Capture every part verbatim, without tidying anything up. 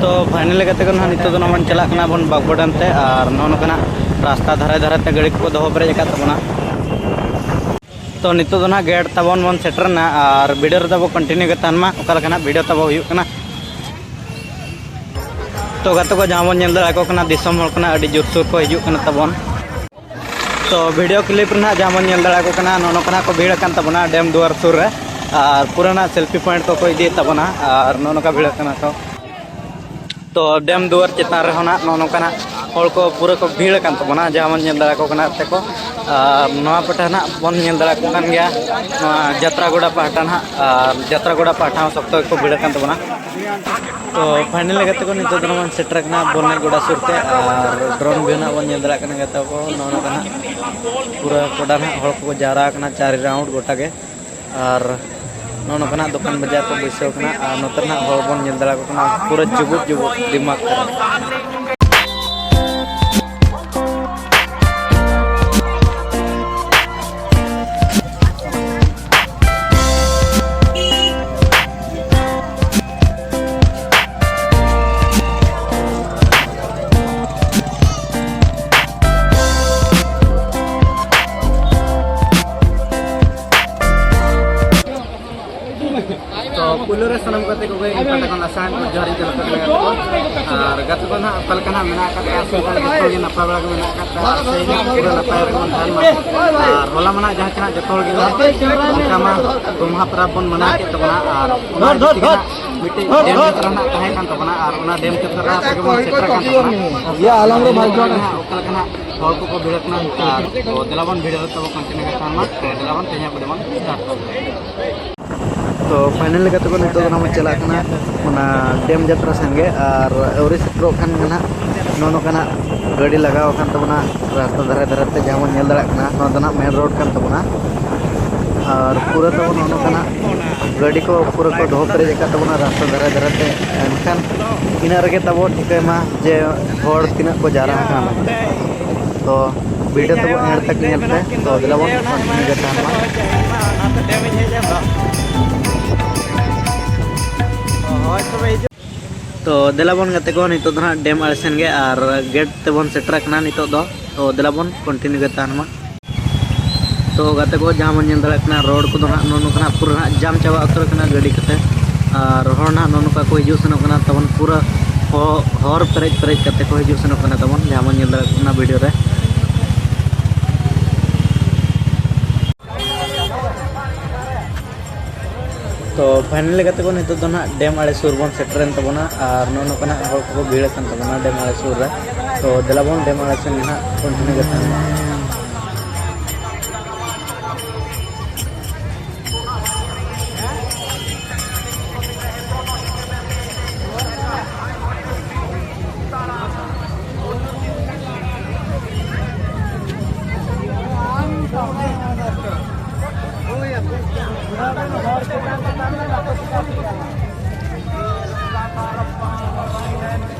ᱛᱚ finally ᱜᱟᱛᱮ ᱠᱚ, ᱱᱟᱦᱟᱜ ᱱᱤᱛᱚᱜ ᱫᱚ ᱱᱟᱦᱟᱜ ᱵᱚᱱ ᱪᱟᱞᱟᱜ ᱠᱟᱱᱟ ᱵᱚᱱ ᱵᱟᱜᱽᱵᱚ dam ᱛᱮ, ᱟᱨ ᱱᱚᱜᱼᱚ ᱱᱚᱝᱠᱟ ᱱᱟᱦᱟᱜ ᱨᱟᱥᱛᱟ ᱫᱷᱟᱨᱮ ᱫᱷᱟᱨᱮ ᱛᱮ ᱜᱟᱹᱰᱤ ᱠᱚᱠᱚ ᱫᱚᱦᱚ ᱯᱮᱨᱮᱡ ᱟᱠᱟᱫ ᱛᱟᱵᱚᱱᱟ᱾ ᱛᱚ ᱱᱤᱛᱚᱜ ᱫᱚ ᱱᱟᱦᱟᱜ gate ᱛᱟᱵᱚᱱ ᱵᱚᱱ ᱥᱮᱴᱮᱨ ᱮᱱᱟ, ᱟᱨ video ᱨᱮᱫᱚ ᱵᱚ continue ᱜᱮ ᱛᱟᱦᱮᱱ ᱢᱟ, ᱚᱠᱟ ᱞᱮᱠᱟ ᱱᱟᱦᱟᱜ video ᱛᱟᱵᱚ ᱦᱩᱭᱩᱜ ᱠᱟᱱᱟ᱾ ᱛᱚ ᱜᱟᱛᱮ ᱠᱚ, ᱡᱟᱦᱟᱸ ᱵᱚᱱ ᱧᱮᱞ ᱫᱟᱲᱮ ᱟᱠᱚ ᱠᱟᱱᱟ, ᱫᱤᱥᱚᱢ ᱦᱚᱲ ᱠᱷᱚᱱᱟᱜ ᱟᱹᱰᱤ ᱡᱳᱨᱥᱳᱨ ᱠᱚ ᱦᱤᱡᱩᱜ ᱠᱟᱱᱟ ᱛᱟᱵᱚᱱ᱾ ᱛᱚ video clip ᱨᱮ ᱱᱟᱦᱟᱜ ᱡᱟᱦᱟᱸ ᱵᱚᱱ ᱧᱮᱞ ᱫᱟᱲᱮ ᱟᱠᱚ ᱠᱟᱱᱟ, ᱱᱚᱜᱼᱚ ᱱᱚᱝᱠᱟ ᱱᱟᱦᱟᱜ ᱠᱚ ᱵᱷᱤᱲ ᱟᱠᱟᱱ ᱛᱟᱵᱚᱱᱟ dam ᱫᱩᱣᱟᱨ ᱥᱩᱨ ᱨᱮ, ᱟᱨ ᱯᱩᱨᱟᱹ ᱱᱟᱦᱟᱜ selfie point ᱠᱚᱠᱚ ᱤᱫᱤᱭᱮᱫ ᱛᱟᱵᱚᱱᱟ, ᱟᱨ ᱱᱚᱜᱼᱚ ᱱᱚᱝᱠᱟ ᱵᱷᱤᱲ ᱟᱠᱟᱱᱟ ᱠᱚ᱾ ᱛᱚ dam ᱫᱩᱣᱟᱨ ᱪᱮᱛᱟᱱ ᱨᱮᱦᱚᱸ ᱱᱟᱦᱟᱜ ᱱᱚᱜᱼᱚ ᱱᱚᱝᱠᱟ ᱱᱟᱦᱟᱜ ᱦᱚᱲ ᱠᱚ ᱯᱩᱨᱟᱹ ᱠᱚ ᱵᱷᱤᱲ ᱟᱠᱟᱱ ᱛᱟᱵᱚᱱᱟ, ᱡᱟᱦᱟᱸ ᱵᱚᱱ ᱧᱮᱞ ᱫᱟᱲᱮ ᱟᱠᱚ ᱠᱟᱱᱟ ᱛᱮᱠᱚ᱾ ᱟᱨ ᱱᱚᱣᱟ ᱯᱟᱦᱴᱟ ᱱᱟᱦᱟᱜ ᱵᱚᱱ ᱧᱮᱞ ᱫᱟᱲᱮ ᱟᱠᱚ ᱠᱟᱱ ᱜᱮᱭᱟ, ᱱᱚᱣᱟ ᱡᱟᱛᱨᱟ ᱜᱚᱰᱟ ᱯᱟᱦᱴᱟ ᱱᱟᱦᱟᱜ, ᱟᱨ ᱡᱟᱛᱨᱟ ᱜᱚᱰᱟ ᱯᱟᱦᱴᱟ ᱦᱚᱸ ᱥᱚᱠᱛᱚ ᱜᱮᱠᱚ ᱵᱷᱤᱲ ᱟᱠᱟᱱ ᱛᱟᱵᱚᱱᱟ᱾ ᱛᱚ finally ᱜᱟᱛᱮ ᱠᱚ, ᱱᱤᱛᱚᱜ ᱫᱚ ᱱᱟᱦᱟᱜ ᱵᱚᱱ ᱥᱮᱴᱮᱨ ᱟᱠᱟᱱᱟ ᱵᱚᱞ ᱮᱱᱮᱡ ᱜᱚᱰᱟ ᱥᱩᱨ ᱛᱮ, ᱟᱨ drone view ᱱᱟᱦᱟᱜ ᱵᱚᱱ ᱧᱮᱞ ᱫᱟᱲᱮᱭᱟᱜ ᱠᱟᱱᱟ ᱜᱟᱛᱮ ᱠᱚ, ᱱᱚᱜᱼᱚ ᱱᱚᱝᱠᱟ ᱱᱟᱦᱟᱜ ᱯᱩᱨᱟᱹ ᱜᱚᱰᱟ ᱱᱟᱦᱟᱜ ᱦᱚᱲ ᱠᱚᱠᱚ ᱡᱟᱣᱨᱟ ᱟᱠᱟᱱᱟ ᱪᱟᱨ round ᱜᱚᱴᱟ ᱜᱮ᱾ ᱟᱨ ᱱᱚᱜᱼᱚ ᱱᱚᱝᱠᱟ ᱱᱟᱦᱟᱜ ᱫᱚᱠᱟᱱ ᱵᱟᱡᱟᱨ ᱠᱚ ᱵᱟᱹᱭᱥᱟᱹᱣ ᱠᱟᱱᱟ, ᱟᱨ ᱱᱚᱛᱮ ᱱᱟᱦᱟᱜ ᱦᱚᱲ ᱵᱚᱱ ᱧᱮᱞ ᱫᱟᱲᱮ ᱟᱠᱚ ᱠᱟᱱᱟ, ᱯᱩᱨᱟᱹ ᱡᱩᱜᱩᱫ ᱡᱩᱜᱩᱫ ᱫᱤᱢᱟᱜᱽ ᱠᱟᱱᱟ᱾ ᱛᱚ ᱯᱩᱭᱞᱩ ᱨᱮ ᱥᱟᱱᱟᱢ ᱜᱟᱛᱮ ᱠᱚᱜᱮ ᱤᱧ ᱯᱟᱦᱴᱟ ᱠᱷᱚᱱ ᱟᱥᱟᱭᱟᱹᱧ ᱡᱚᱦᱟᱨ ᱤᱧ ᱪᱟᱞ ᱟᱯᱮ ᱠᱟᱱᱟ ᱜᱟᱛᱮ ᱠᱚ᱾ ᱟᱨ ᱜᱟᱛᱮ ᱠᱚ ᱱᱟᱦᱟᱜ ᱚᱠᱟ ᱞᱮᱠᱟ ᱱᱟᱦᱟᱜ ᱢᱮᱱᱟᱜ ᱟᱠᱟᱫ ᱯᱮᱭᱟ, ᱥᱮ ᱡᱚᱛᱚ ᱜᱮ ᱱᱟᱯᱟᱭ ᱵᱟᱲᱟ ᱜᱮ ᱢᱮᱱᱟᱜ ᱟᱠᱟᱫ ᱯᱮᱭᱟ, ᱥᱮ ᱯᱩᱨᱟᱹ ᱱᱟᱯᱟᱭ ᱨᱮᱜᱮ ᱵᱚᱱ ᱛᱟᱦᱮᱱ ᱢᱟ᱾ ᱟᱨ ᱦᱚᱞᱟ ᱢᱟ ᱱᱟᱦᱟᱜ ᱡᱟᱦᱟᱸ ᱪᱮ ᱱᱟᱦᱟᱜ ᱡᱚᱛᱚ ᱦᱚᱲ ᱜᱮ ᱱᱟᱦᱟᱜ ᱚᱱᱠᱟ ᱢᱟ ᱜᱚᱢᱦᱟ ᱯᱚᱨᱚᱵᱽ ᱵᱚᱱ ᱢᱟᱱᱟᱣ ᱠᱮᱫ ᱛᱟᱵᱚᱱᱟ, ᱟᱨ ᱚᱱᱟ ᱤᱫᱤ ᱛᱮᱜᱮ ᱱᱟᱦᱟᱜ ᱢᱤᱫᱴᱮᱡ ᱰᱮᱢ ᱡᱟᱛᱨᱟ ᱱᱟᱦᱟᱜ ᱛᱟᱦᱮᱸ ᱠᱟᱱ ᱛᱟᱵᱚᱱᱟ, ᱟᱨ ᱚᱱᱟ ᱰᱮᱢ ᱡᱟᱛᱨᱟ ᱨᱮᱜᱮ ᱵᱚᱱ ᱥᱮᱴᱮᱨ ᱟᱠᱟᱱ ᱛᱟᱵᱚᱱᱟ᱾ ᱤᱭᱟ, ᱟᱞᱟᱝ ᱨᱮ ᱵᱷᱟᱭ ᱡᱚᱦᱟᱨ᱾ ᱱᱟᱦᱟᱜ ᱚᱠᱟ ᱞᱮᱠᱟ ᱱᱟᱦᱟᱜ ᱦᱚᱲ ᱠᱚᱠᱚ ᱵᱷᱤᱲᱚᱜ ᱠᱟᱱᱟ, ᱟᱨ ᱛᱚ ᱫᱮᱞᱟ ᱵᱚᱱ ᱵᱷᱤᱲᱚᱜ ᱛᱟᱵᱚᱱ ᱠᱟᱱ ᱛᱤᱱᱟᱹᱜ ᱜᱟᱱ ᱢᱟ, ᱛᱚ ᱫᱮᱞᱟ ᱵᱚᱱ ᱛᱮᱦᱮᱧᱟᱜ video ᱵᱚᱱ start ᱠᱟᱜ ᱜᱮ᱾ ᱛᱚ finally ᱜᱟᱛᱮ ᱠᱚ, ᱱᱤᱛᱚᱜ ᱫᱚ ᱱᱟᱦᱟᱜ ᱵᱚᱱ ᱪᱟᱞᱟᱜ ᱠᱟᱱᱟ ᱚᱱᱟ ᱰᱮᱢ ᱡᱟᱛᱨᱟ ᱥᱮᱱ ᱜᱮ, ᱟᱨ ᱟᱹᱣᱨᱤ ᱥᱮᱴᱮᱨᱚᱜ ᱠᱷᱟᱱ ᱜᱮ ᱱᱟᱦᱟᱜ ᱱᱚᱜᱼᱚ ᱱᱚᱝᱠᱟ ᱱᱟᱦᱟᱜ ᱜᱟᱹᱰᱤ ᱞᱟᱜᱟᱣ ᱟᱠᱟᱱ ᱛᱟᱵᱚᱱᱟ ᱨᱟᱥᱛᱟ ᱫᱷᱟᱨᱮ ᱫᱷᱟᱨᱮ ᱛᱮ, ᱡᱟᱦᱟᱸ ᱵᱚᱱ ᱧᱮᱞ ᱫᱟᱲᱮᱭᱟᱜ ᱠᱟᱱᱟ, ᱱᱚᱣᱟ ᱫᱚ ᱱᱟᱦᱟᱜ main road ᱠᱟᱱ ᱛᱟᱵᱚᱱᱟ᱾ ᱟᱨ ᱯᱩᱨᱟᱹ ᱛᱟᱵᱚᱱ ᱱᱚᱜᱼᱚ ᱱᱚᱝᱠᱟ ᱱᱟᱦᱟᱜ ᱜᱟᱹᱰᱤ ᱠᱚ ᱯᱩᱨᱟᱹ ᱠᱚ ᱫᱚᱦᱚ ᱯᱮᱨᱮᱡ ᱟᱠᱟᱫ ᱛᱟᱵᱚᱱᱟ ᱨᱟᱥᱛᱟ ᱫᱷᱟᱨᱮ ᱫᱷᱟᱨᱮ ᱛᱮ, ᱮᱱᱠᱷᱟᱱ ᱤᱱᱟᱹᱜ ᱨᱮᱜᱮ ᱛᱟᱵᱚ ᱴᱷᱤᱠᱟᱹᱭ ᱢᱟ ᱡᱮ ᱦᱚᱲ ᱛᱤᱱᱟᱹᱜ ᱠᱚ ᱡᱟᱣᱨᱟ ᱟᱠᱟᱱᱟ ᱢᱮᱱᱛᱮ᱾ ᱛᱚ video ᱛᱟᱵᱚ end ᱛᱟᱠ ᱧᱮᱞ ᱯᱮ᱾ ᱛᱚ ᱫᱮᱞᱟ ᱵᱚᱱ continue ᱜᱮ ᱛᱟᱦᱮᱱ ᱢᱟ᱾ ᱦᱳᱭ ᱛᱚᱵᱮ ᱦᱤᱡᱩᱜ᱾ ᱛᱚ ᱫᱮᱞᱟ ᱵᱚᱱ ᱜᱟᱛᱮ ᱠᱚ, ᱱᱤᱛᱚᱜ ᱫᱚ ᱱᱟᱦᱟᱜ ᱰᱮᱢ ᱟᱲᱮ ᱥᱮᱱ ᱜᱮ ᱟᱨ ᱜᱮᱴ ᱛᱮᱵᱚᱱ ᱥᱮᱴᱮᱨ ᱟᱠᱟᱱᱟ ᱱᱤᱛᱚᱜ ᱫᱚ᱾ ᱛᱚ ᱫᱮᱞᱟ ᱵᱚᱱ ᱠᱚᱱᱴᱤᱱᱤᱭᱩ ᱜᱮ ᱛᱟᱦᱮᱱ ᱢᱟ᱾ ᱛᱚ ᱜᱟᱛᱮ ᱠᱚ, ᱡᱟᱦᱟᱸ ᱵᱚᱱ ᱧᱮᱞ ᱫᱟᱲᱮᱭᱟᱜ ᱠᱟᱱᱟ, ᱨᱳᱰ ᱠᱚᱫᱚ ᱱᱟᱦᱟᱜ ᱱᱚᱜᱼᱚ ᱱᱚᱝᱠᱟ ᱱᱟᱦᱟᱜ ᱯᱩᱨᱟᱹ ᱱᱟᱦᱟᱜ ᱡᱟᱢ ᱪᱟᱵᱟ ᱩᱛᱟᱹᱨ ᱟᱠᱟᱱᱟ ᱜᱟᱹᱰᱤ ᱠᱚᱛᱮ᱾ ᱟᱨ ᱦᱚᱲ ᱱᱟᱦᱟᱜ ᱱᱚᱜᱼᱚ ᱱᱚᱝᱠᱟ ᱠᱚ ᱦᱤᱡᱩᱜ ᱥᱮᱱᱚᱜ ᱠᱟᱱᱟ ᱛᱟᱵᱚᱱ, ᱯᱩᱨᱟᱹ ᱦᱚ-, ᱦᱚᱨ ᱯᱮᱨᱮᱡ ᱯᱮᱨᱮᱡ ᱠᱟᱛᱮ ᱠᱚ ᱦᱤᱡᱩᱜ ᱥᱮᱱᱚᱜ ᱠᱟᱱᱟ ᱛᱟᱵᱚᱱ, ᱡᱟᱦᱟᱸ ᱵᱚᱱ ᱧᱮᱞ ᱫᱟᱲᱮᱭᱟᱜ ᱠᱟᱱᱟ ᱵᱷᱤᱰᱤᱭᱳ ᱨᱮ᱾ ᱛᱚ ᱯᱷᱟᱭᱱᱟᱞᱤ ᱜᱟᱛᱮ ᱠᱚ, ᱱᱤᱛᱚᱜ ᱫᱚ ᱱᱟᱦᱟᱜ ᱰᱮᱢ ᱟᱲᱮ ᱥᱩᱨ ᱵᱚᱱ ᱥᱮᱴᱮᱨᱮᱱ ᱛᱟᱵᱚᱱᱟ ᱟᱨ ᱱᱚᱜᱼᱚ ᱱᱚᱝᱠᱟ ᱱᱟᱦᱟᱜ ᱦᱚᱲ ᱠᱚᱠᱚ ᱵᱷᱤᱲ ᱟᱠᱟᱱ ᱛᱟᱵᱚᱱᱟ ᱰᱮᱢ ᱟᱲᱮ ᱥᱩᱨ ᱨᱮ᱾ ᱛᱚ ᱫᱮᱞᱟ ᱵᱚᱱ ᱰᱮᱢ ᱟᱲᱮ ᱥᱮᱱ ᱱᱟᱦᱟᱜ ᱠᱚᱱᱴᱤᱱᱤᱭᱩ ᱠᱟᱛᱮ᱾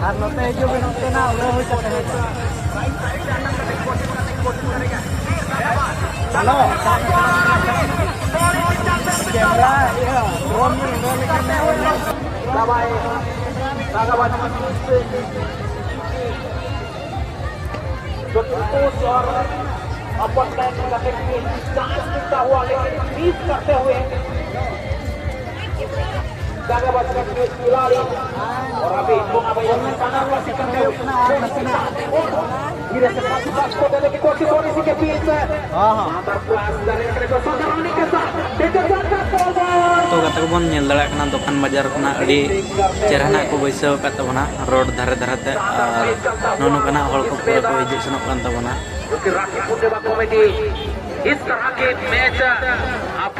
ᱟᱨ ᱱᱚᱛᱮ ᱦᱤᱡᱩᱜ ᱵᱤᱱ, ᱱᱚᱛᱮ ᱱᱟ ᱩᱲᱟᱹ ᱦᱩᱭ ᱠᱟᱛᱮ ᱦᱤᱡᱩᱜ᱾ ᱦᱮᱞᱳ᱾ ᱠᱮᱢᱨᱟ, ᱤᱭᱟᱹ, ᱰᱨᱳᱱ ᱵᱤᱱ ᱩᱰᱟᱹᱣ ᱞᱮᱠᱷᱟᱱ ᱱᱟ ᱦᱩᱭ ᱱᱟ᱾ तो और अपन ने करने की चांस मिलता हुआ, लेकिन मिस करते हुए जगह बचने की खिलाड़ी और अभी दोनों भाई अपने काना को करते हुए धीरे से पास को देने की कोशिश और इसी के बीच में हाँ, हाँ। मादर क्लास डायरेक्टर को सावधानी के साथ ᱰᱤᱴᱟᱨᱡᱮᱱᱴ ᱠᱚ ᱵᱚᱞ᱾ ᱛᱚ ᱜᱟᱛᱮ ᱠᱚᱵᱚᱱ ᱧᱮᱞ ᱫᱟᱲᱮᱭᱟᱜ ᱠᱟᱱᱟ, ᱫᱚᱠᱟᱱ ᱵᱟᱡᱟᱨ ᱠᱷᱚᱱᱟᱜ ᱟᱹᱰᱤ ᱪᱮᱦᱨᱟ ᱱᱟᱜ ᱠᱚ ᱵᱟᱹᱭᱥᱟᱹᱣ ᱟᱠᱟᱫ ᱛᱟᱵᱚᱱᱟ ᱨᱳᱰ ᱫᱷᱟᱨᱮ ᱫᱷᱟᱨᱮ ᱛᱮ, ᱟᱨ ᱱᱚᱜᱼᱚ ᱱᱚᱝᱠᱟᱱᱟᱜ ᱦᱚᱲ ᱠᱚ ᱯᱩᱨᱟᱹ ᱠᱚ ᱦᱤᱡᱩᱜ ᱥᱮᱱᱚᱜ ᱠᱟᱱ ᱛᱟᱵᱚᱱᱟ᱾ क्योंकि राखी पूर्णिमा कॉमेडी इस तरह के मैच आप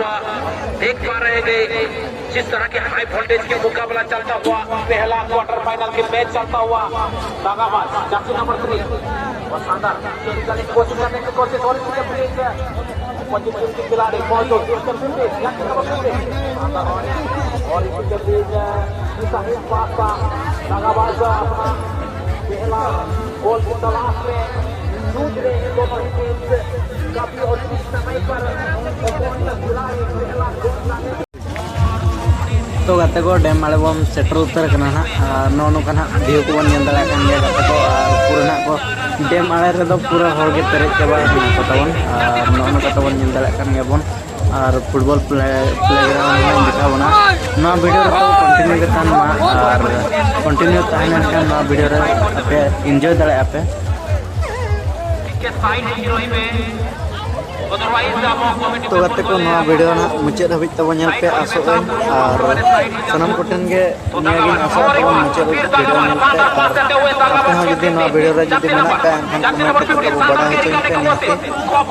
देख पा रहे हैं, जिस तरह के हाई वोल्टेज के मुकाबला चलता हुआ पहला क्वार्टर फाइनल के मैच चलता हुआ दागाबाज जर्सी नंबर थ्री और शानदार खेल की कोशिश करने की कोशिश और इसके बीच पॉजिटिव की खिलाड़ी मौजूद, इसके बीच जर्सी नंबर थ्री और इसके बीच साहिल पासा दागाबाज अपना पहला गोल की तलाश में जूझ रहे हैं दोनों ही टीम। काफी और समय पर खिलाड़ी पहला गोल ᱛᱚ ᱜᱟᱛᱮ ᱠᱚ, ᱰᱮᱢ ᱟᱲᱮ ᱵᱚᱱ ᱥᱮᱴᱮᱨ ᱩᱛᱟᱹᱨ ᱟᱠᱟᱱᱟ ᱱᱟᱦᱟᱜ᱾ ᱟᱨ ᱱᱚᱜᱼᱚ ᱱᱚᱝᱠᱟ ᱱᱟᱦᱟᱜ ᱵᱷᱤᱭᱩ ᱠᱚᱵᱚᱱ ᱧᱮᱞ ᱫᱟᱲᱮᱭᱟᱜ ᱠᱟᱱ ᱜᱮᱭᱟ ᱜᱟᱛᱮ ᱠᱚ᱾ ᱟᱨ ᱯᱩᱨᱟᱹ ᱱᱟᱦᱟᱜ ᱠᱚ ᱰᱮᱢ ᱟᱲᱮ ᱨᱮᱫᱚ ᱯᱩᱨᱟᱹ ᱦᱚᱲ ᱜᱮ ᱯᱮᱨᱮᱡ ᱪᱟᱵᱟ ᱟᱠᱟᱱᱟ ᱠᱚ ᱛᱟᱵᱚᱱ᱾ ᱟᱨ ᱱᱚᱜᱼᱚ ᱱᱚᱝᱠᱟ ᱛᱟᱵᱚᱱ ᱧᱮᱞ ᱫᱟᱲᱮᱭᱟᱜ ᱠᱟᱱ ᱜᱮᱭᱟ ᱵᱚᱱ᱾ ᱟᱨ ᱯᱷᱩᱴᱵᱚᱞ ᱯᱞᱮ ᱯᱞᱮᱜᱨᱟᱣᱩᱱᱰ ᱦᱚᱸ ᱫᱮᱠᱷᱟᱣ ᱵᱚᱱᱟ᱾ ᱱᱚᱣᱟ ᱵᱷᱤᱰᱤᱭᱳ ᱨᱮ ᱛᱟᱵᱚ ᱠᱚᱱᱴᱤᱱᱤᱭᱩ ᱜᱮ ᱛᱟᱦᱮᱱ ᱢᱟ᱾ ᱟᱨ ᱠᱚᱱᱴᱤᱱᱤᱭᱩ ᱛᱟᱦᱮᱸ ᱞᱮᱱᱠᱷᱟᱱ ᱱᱚᱣᱟ ᱵᱷᱤᱰᱤᱭᱳ ᱨᱮ ᱟᱯᱮ ᱤᱱᱡᱚᱭ ᱫᱟᱲᱮᱭᱟᱜᱼᱟ ᱯᱮ᱾ ᱛᱚ ᱜᱟᱛᱮ ᱠᱚ, ᱱᱚᱣᱟ ᱵᱷᱤᱰᱤᱭᱳ ᱱᱟᱦᱟᱜ ᱢᱩᱪᱟᱹᱫ ᱦᱟᱹᱵᱤᱡ ᱛᱟᱵᱚ ᱧᱮᱞ ᱯᱮ ᱟᱥᱚᱜ ᱟᱹᱧ᱾ ᱟᱨ ᱥᱟᱱᱟᱢ ᱠᱚᱴᱷᱮᱱ ᱜᱮ ᱱᱤᱭᱟᱹ ᱜᱤᱧ ᱟᱥᱚᱜᱼᱟ ᱛᱟᱵᱚᱱ ᱢᱩᱪᱟᱹᱫ ᱦᱟᱹᱵᱤᱡ ᱵᱷᱤᱰᱤᱭᱳ ᱧᱮᱞ ᱯᱮ᱾ ᱟᱨ ᱟᱯᱮ ᱦᱚᱸ ᱡᱩᱫᱤ ᱱᱚᱣᱟ ᱵᱷᱤᱰᱤᱭᱳ ᱨᱮ ᱡᱩᱫᱤ ᱢᱮᱱᱟᱜ ᱯᱮ ᱮᱱᱠᱷᱟᱱ ᱠᱚᱢᱮᱱᱴ ᱠᱟᱛᱮ ᱛᱟᱵᱚ ᱵᱟᱰᱟᱭ ᱦᱚᱪᱚᱧ ᱯᱮ ᱱᱤᱦᱟᱹᱛᱤ᱾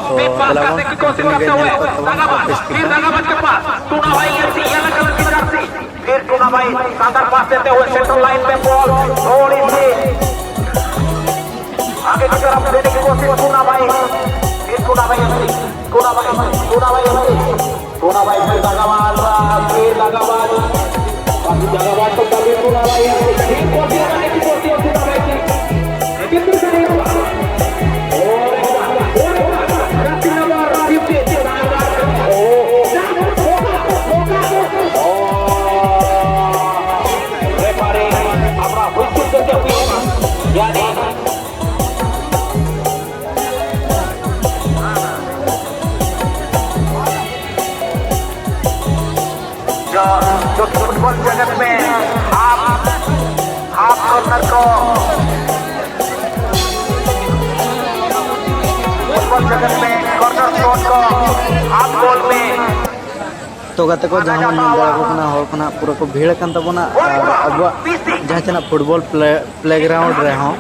ᱛᱚ ᱫᱮᱞᱟ ᱵᱚᱱ ᱠᱚᱱᱴᱤᱱᱤᱭᱩ ᱜᱮ ᱧᱮᱞ ᱯᱮ ᱛᱟᱵᱚᱱ ᱟᱨ ᱯᱮ ᱥᱠᱤᱯ ᱢᱟ᱾ फिर टूना भाई शानदार पास देते हुए सेंट्रल लाइन पे बॉल थोड़ी सी आगे की तरफ देने की कोशिश टूना भाई। फिर टूना भाई टूना भाई टूना भाई टूना भाई फिर दगाबाज फिर दगाबाज। बाकी दगाबाज तो कभी टूना भाई फिर कोशिश करने की कोशिश टूना भाई की। जो जो फुटबॉल जगत में हाफ हाफ कॉर्नर को फुटबॉल जगत में कॉर्नर शॉट को हाफ गोल में तो गाते को जहाँ मन मिल जाएगा अपना और अपना पूरा को भीड़ करता बना और अब जहाँ चना फुटबॉल प्ले प्लेग्राउंड रहे हों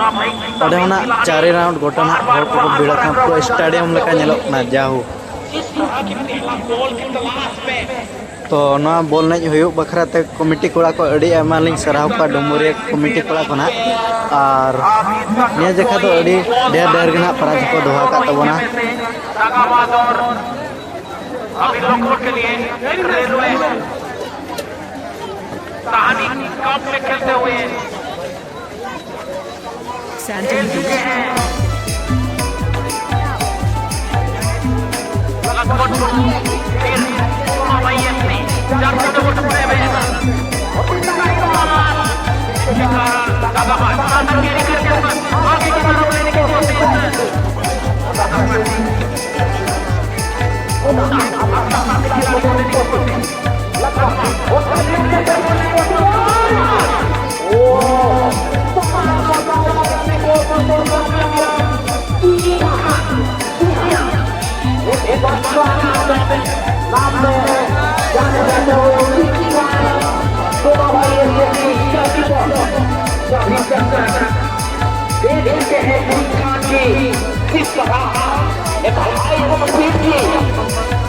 ᱚᱸᱰᱮ ᱦᱚᱸ ᱱᱟᱜ ᱪᱟᱨᱮ ᱨᱟᱣᱩᱱᱰ ᱜᱚᱴᱟ ᱱᱟᱜ ᱦᱚᱲ ᱠᱚᱠᱚ ᱵᱷᱤᱲ ᱟᱠᱟᱱᱟ ᱯᱩᱨᱟᱹ ᱥᱴᱮᱰᱤᱭᱟᱢ ᱞᱮᱠᱟ ᱧᱮᱞᱚᱜ ᱠᱟᱱᱟ ᱡᱟᱦᱳ᱾ ᱛᱚ ᱱᱚᱣᱟ ᱵᱚᱞ ᱮᱱᱮᱡ ᱦᱩᱭᱩᱜ ᱵᱟᱠᱷᱨᱟ ᱛᱮ ᱠᱚᱢᱤᱴᱤ ᱠᱚᱲᱟ ᱠᱚ ᱟᱹᱰᱤ ᱟᱭᱢᱟ ᱞᱤᱧ ᱥᱟᱨᱦᱟᱣ ᱠᱚᱣᱟ ᱰᱩᱢᱩᱨᱤᱭᱟᱹ ᱠᱚᱢᱤᱴᱤ ᱠᱚᱲᱟ ᱠᱚ ᱱᱟᱜ᱾ ᱟᱨ ᱱᱤᱭᱟᱹ ᱡᱮᱠᱷᱟ ᱫᱚ ᱟᱹᱰᱤ ᱰᱷᱮᱨ ᱰᱷᱮᱨ ᱜᱮ ᱱᱟᱜ ᱯᱨᱟᱭᱤᱡᱽ ᱦᱚᱸᱠᱚ ᱫᱚᱦᱚ ᱟᱠᱟᱫ ᱛᱟᱵᱚᱱᱟ᱾ अभी लखनऊ के लिए एक रेलवे कहानी कप में खेलते हुए Santa Lucia.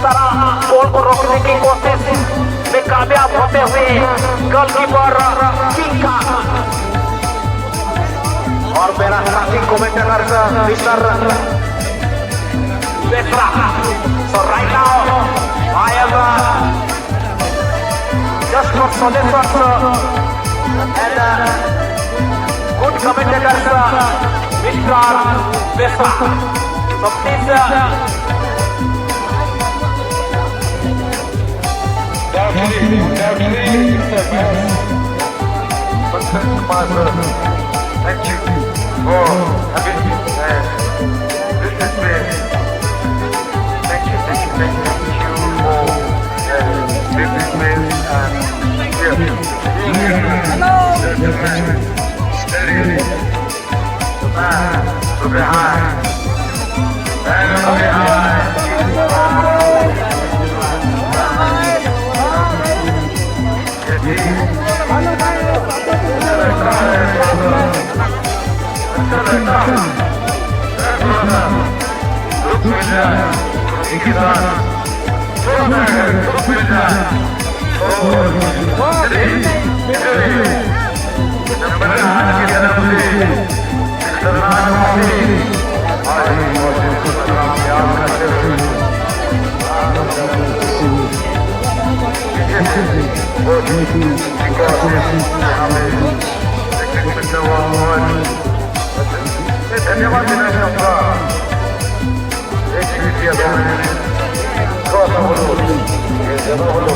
सारा बॉल को रोकने की कोशिश में कामयाब होते हुए गोलकीपर चिंका। और मेरा साथी commentator mister Petra. So right now, I am uh, just for suggestions uh, and uh, good commentators, uh, Mister Petra. So please, uh, Referee, referee, it's a match. Success Master. Thank you for having me. And this is the thank you, thank you, thank you for uh, this is and yeah. Hello. Steady. धन्यवाद देना चाहूंगा। एक media को, थोड़ा सा बोलो।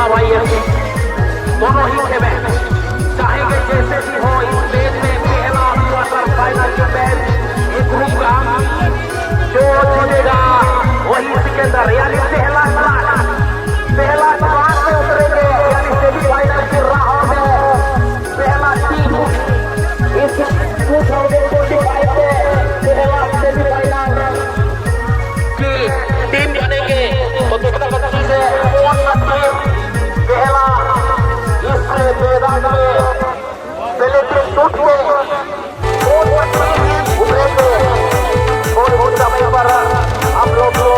दोनों ही टीमें चाहेंगे जैसे भी हो इस मैच में पहला क्वार्टर फाइनल के मैच, ये ग्रुप का जो जीतेगा वही सिकंदर, यानी पहला क्लास, पहला क्लास में उतरेंगे, यानी सेमीफाइनल की राह में पहला टीम इस टू थाउजेंड ट्वेंटी फ़ाइव में पहला सेमीफाइनल की टीम बनेंगे। तो देखना बच्ची से कौन सा टीम पहला इस मैदान में पेनल्टी शूट में कौन सा टीम उतरेंगे। और उस समय पर हम लोग को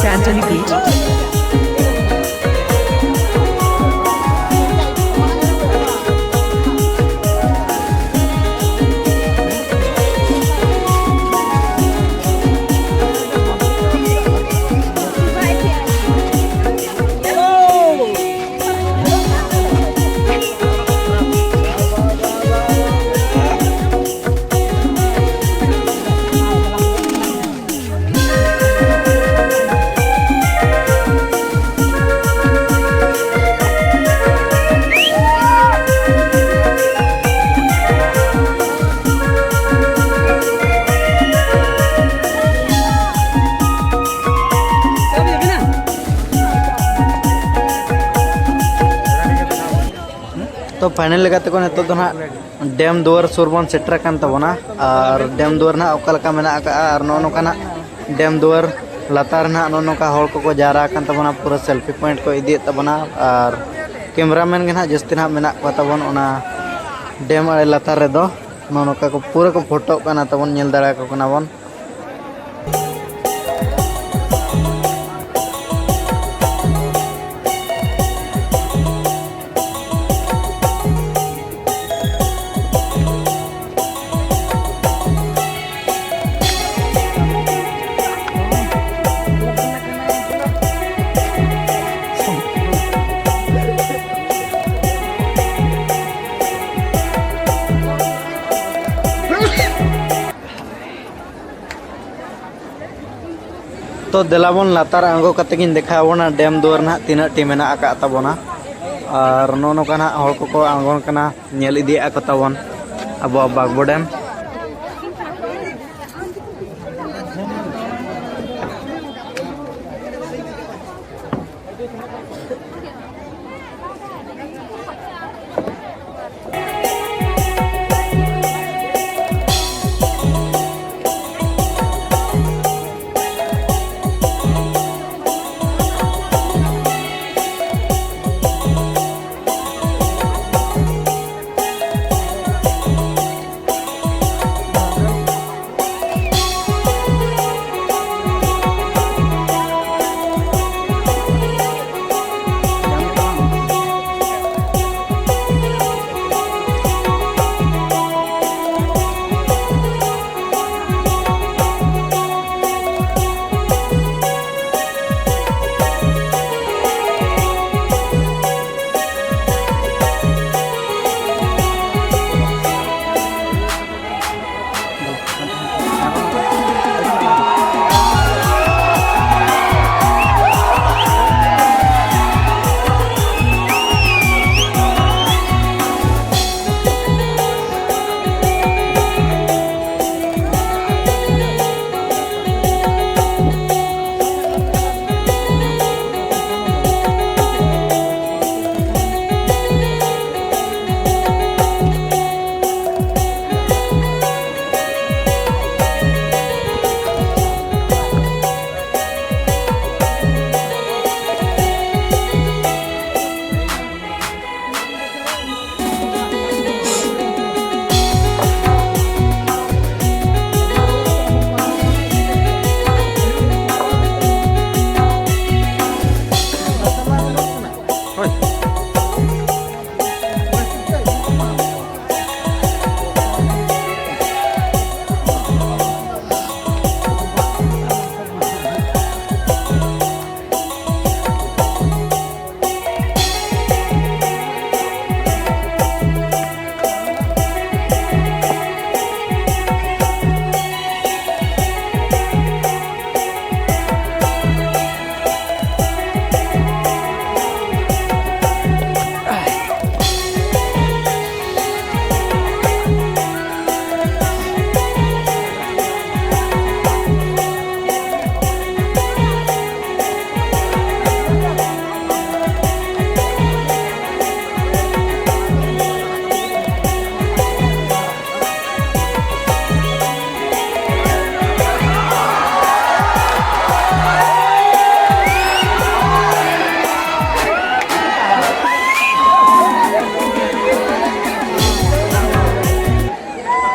Tantali Beach. ᱛᱚ final ᱞᱮᱠᱟ ᱛᱮᱠᱚ ᱱᱤᱛᱚᱜ ᱫᱚ ᱱᱟᱦᱟᱜ ᱰᱮᱢ ᱫᱩᱣᱟᱹᱨ ᱥᱩᱨ ᱵᱚᱱ ᱥᱮᱴᱮᱨ ᱟᱠᱟᱱ ᱛᱟᱵᱚᱱᱟ᱾ ᱟᱨ ᱰᱮᱢ ᱫᱩᱣᱟᱹᱨ ᱱᱟᱦᱟᱜ ᱚᱠᱟ ᱞᱮᱠᱟ ᱢᱮᱱᱟᱜ ᱟᱠᱟᱫᱼᱟ, ᱟᱨ ᱱᱚᱜᱼᱚ ᱱᱚᱝᱠᱟ ᱱᱟᱦᱟᱜ ᱰᱮᱢ ᱫᱩᱣᱟᱹᱨ ᱞᱟᱛᱟᱨ ᱨᱮ ᱱᱟᱦᱟᱜ ᱱᱚᱜᱼᱚ ᱱᱚᱝᱠᱟ ᱦᱚᱲ ᱠᱚᱠᱚ ᱡᱟᱣᱨᱟ ᱟᱠᱟᱱ ᱛᱟᱵᱚᱱᱟ, ᱯᱩᱨᱟᱹ selfie point ᱠᱚ ᱤᱫᱤᱭᱮᱫ ᱛᱟᱵᱚᱱᱟ᱾ ᱟᱨ cameraman ᱜᱮ ᱱᱟᱦᱟᱜ ᱡᱟᱹᱥᱛᱤ ᱱᱟᱦᱟᱜ ᱢᱮᱱᱟᱜ ᱠᱚᱣᱟ ᱛᱟᱵᱚᱱ ᱚᱱᱟ ᱰᱮᱢ ᱟᱲᱮ ᱞᱟᱛᱟᱨ ᱨᱮᱫᱚ᱾ ᱱᱚᱜᱼᱚ ᱱᱚᱝᱠᱟ ᱠᱚ ᱯᱩᱨᱟᱹ ᱠᱚ ᱯᱷᱳᱴᱳᱜ ᱠᱟᱱᱟ ᱛᱟᱵᱚᱱ, ᱧᱮᱞ ᱫᱟᱲᱮᱭᱟᱠᱚ ᱠᱟᱱᱟ ᱵᱚᱱ᱾ ᱛᱚ ᱫᱮᱞᱟ ᱵᱚᱱ ᱞᱟᱛᱟᱨ ᱟᱬᱜᱚ ᱠᱟᱛᱮ ᱜᱤᱧ ᱫᱮᱠᱷᱟᱣ ᱟᱵᱚᱱᱟ ᱰᱮᱢ ᱫᱩᱣᱟᱹᱨ ᱱᱟᱦᱟᱜ ᱛᱤᱱᱟᱹᱜ ᱴᱤ ᱢᱮᱱᱟᱜ ᱟᱠᱟᱫ ᱛᱟᱵᱚᱱᱟ᱾ ᱟᱨ ᱱᱚᱜᱼᱚ ᱱᱚᱝᱠᱟ ᱱᱟᱦᱟᱜ ᱦᱚᱲ ᱠᱚᱠᱚ ᱟᱬᱜᱚᱱ ᱠᱟᱱᱟ, ᱧᱮᱞ ᱤᱫᱤᱭᱮᱫᱼᱟ ᱠᱚ ᱛᱟᱵᱚᱱ ᱟᱵᱚᱣᱟᱜ ᱵᱟᱜᱽᱵᱚ ᱰᱮᱢ᱾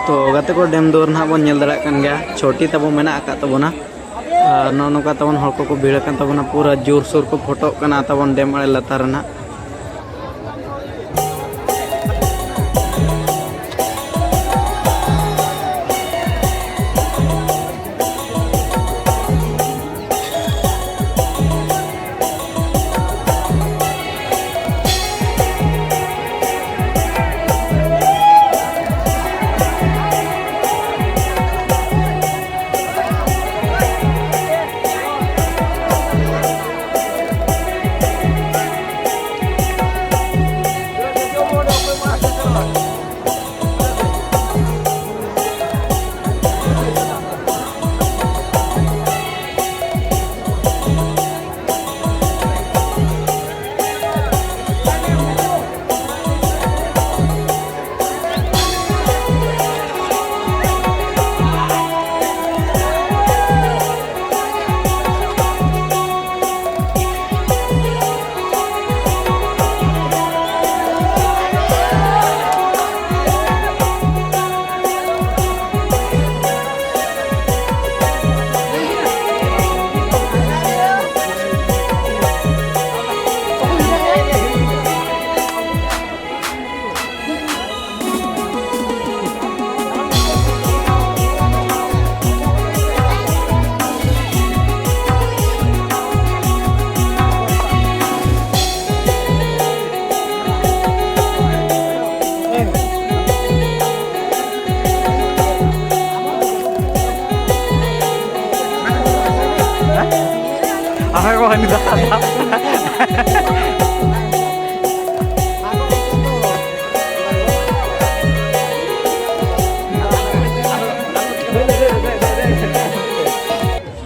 ᱛᱚ ᱜᱟᱛᱮ ᱠᱚ, ᱰᱮᱢ ᱫᱩᱣᱟᱹᱨ ᱱᱟᱦᱟᱜ ᱵᱚᱱ ᱧᱮᱞ ᱫᱟᱲᱮᱭᱟᱜ ᱠᱟᱱ ᱜᱮᱭᱟ, ᱪᱷᱚᱴᱤ ᱛᱟᱵᱚ ᱢᱮᱱᱟᱜ ᱟᱠᱟᱫ ᱛᱟᱵᱚᱱᱟ᱾ ᱟᱨ ᱱᱚᱜᱼᱚ ᱱᱚᱝᱠᱟ ᱛᱟᱵᱚᱱ ᱦᱚᱲ ᱠᱚᱠᱚ ᱵᱷᱤᱲ ᱟᱠᱟᱱ ᱛᱟᱵᱚᱱᱟ, ᱯᱩᱨᱟᱹ ᱡᱳᱨᱥᱳᱨ ᱠᱚ ᱯᱷᱳᱴᱳᱜ ᱠᱟᱱᱟ ᱛᱟᱵᱚᱱ ᱰᱮᱢ ᱟᱲᱮ ᱞᱟᱛᱟᱨ ᱨᱮ ᱱᱟᱦᱟᱜ᱾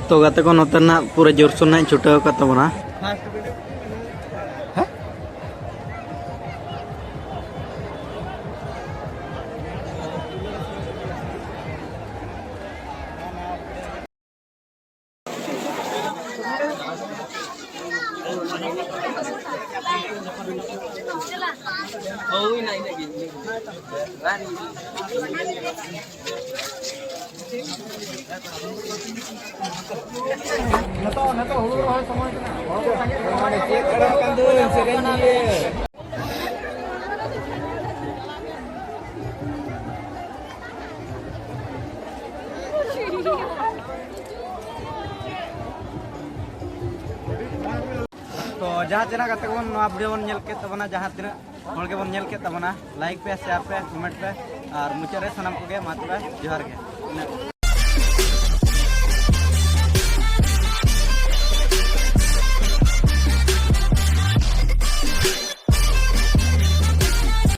ᱛᱚ ᱜᱟᱛᱮ ᱠᱚ, ᱱᱚᱛᱮ ᱨᱮᱱᱟᱜ ᱯᱩᱨᱟᱹ ᱡᱳᱨᱥᱳᱨ ᱱᱟᱜ ᱤᱧ ᱪᱷᱩᱴᱟᱹᱣ ᱟᱠᱟᱫ ᱛᱟᱵᱚᱱᱟ᱾ ᱦᱳᱭ, ᱱᱟ ᱤᱱᱟᱹᱜ ᱜᱮ᱾ ᱱᱤᱛᱚᱜ, ᱱᱤᱛᱚᱜ ᱦᱩᱲᱩ ᱨᱚᱦᱚᱭ ᱥᱚᱢᱚᱭ ᱠᱟᱱᱟ᱾ ᱦᱚᱲ ᱠᱚ ᱥᱟᱸᱜᱮ ᱠᱟᱱᱟ᱾ ᱪᱮᱫ ᱠᱟᱱᱟ ᱠᱟᱱ ᱫᱚ ᱥᱮᱨᱮᱧ ᱤᱭᱟᱹ? ᱛᱚ ᱡᱟᱦᱟᱸ ᱛᱤᱱᱟᱹᱜ ᱜᱟᱛᱮ ᱠᱚᱵᱚᱱ ᱱᱚᱣᱟ ᱵᱷᱤᱰᱤᱭᱳ ᱵᱚᱱ ᱧᱮᱞ ᱠᱮᱫ ᱛᱟᱵᱚᱱᱟ, ᱡᱟᱦᱟᱸ ᱛᱤᱱᱟᱹᱜ ᱦᱚᱲ ᱜᱮᱵᱚᱱ ᱧᱮᱞ ᱠᱮᱫ ᱛᱟᱵᱚᱱᱟ, ᱞᱟᱭᱤᱠ ᱯᱮ, ᱥᱮᱭᱟᱨ ᱯᱮ, ᱠᱚᱢᱮᱱᱴ ᱯᱮ, ᱟᱨ ᱢᱩᱪᱟᱹᱫ ᱨᱮ ᱥᱟᱱᱟᱢ ᱠᱚᱜᱮ ᱢᱟ ᱛᱚᱵᱮ ᱡᱚᱦᱟᱨ ᱜᱮ᱾ ᱤᱱᱟᱹᱜ